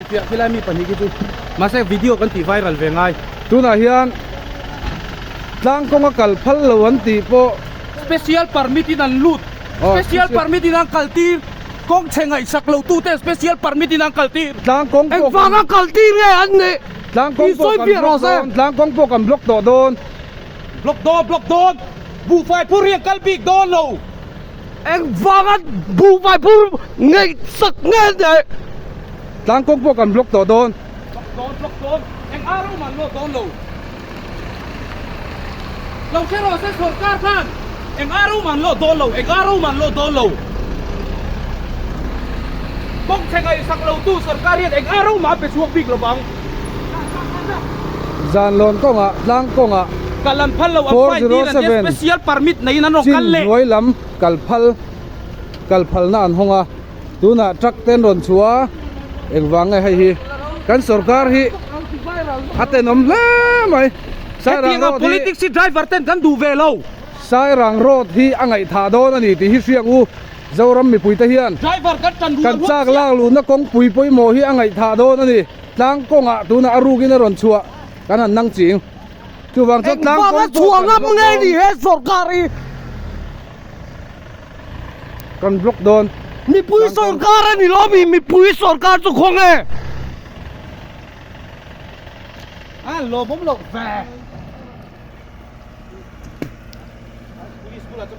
Piah khilai mi pahnih khi chu mahse video kan tih viral ve ngai. Tunah hian tlang kawnga kal phal lo an tih pawh. Special permit in an lut. Special permit in an kal tir. Kawng chhe ngaihsak lo tute special permit in an kal tir. Tlang kawng pawh. Engvanga kal tir nge an nih? Tlang kawng pawh kan block dawn. Tlang kawng pawh kan block tawh dawn. Block dawn block dawn. Buhfai phur hi an kal bik dawn lo. Engvanga buhfai phur ngaihsak nge nih? Tlang kawng pawh kan block tawh dawn. Block dawn block dawn. Eng ar awm an lawt dawn lo. Lo hre rawh se sorkar khan eng ar awm an lawt dawn lo eng ar awm an lawt dawn lo. Kawng chhe ngaihsak lo tu sorkar hian eng ar awm a pe chhuak bik lo vang. Zanlawn kawngah tlang kawngah Kal an phal lo an fine tir an tia special permit neiin an rawn kal leh. Chin hnuai lam kal phal kal phalna an hawng a tunah truck te an rawn chhuah a engvang nge hei hi kan sorkar hi a tenawm hle mai Sairang road hi politics hi driver ten kan duh ve lo Sairang road hi a ngaihthah dawn a ni tih hi hriang u. Zoram mipuite hian kan chak lak luhna kawngpui pawimawh hi a ngaihthah dawn a ni. Tlang kawngah tunah a rukin a rawn chhuah kan han nang ching. Chuvang chuan tlang kawng pawh kan block dawn. Kan block dawn. Mipui sorkar a ni lo mi, mipui sorkar chu khawnge? A lawmawm loh ve.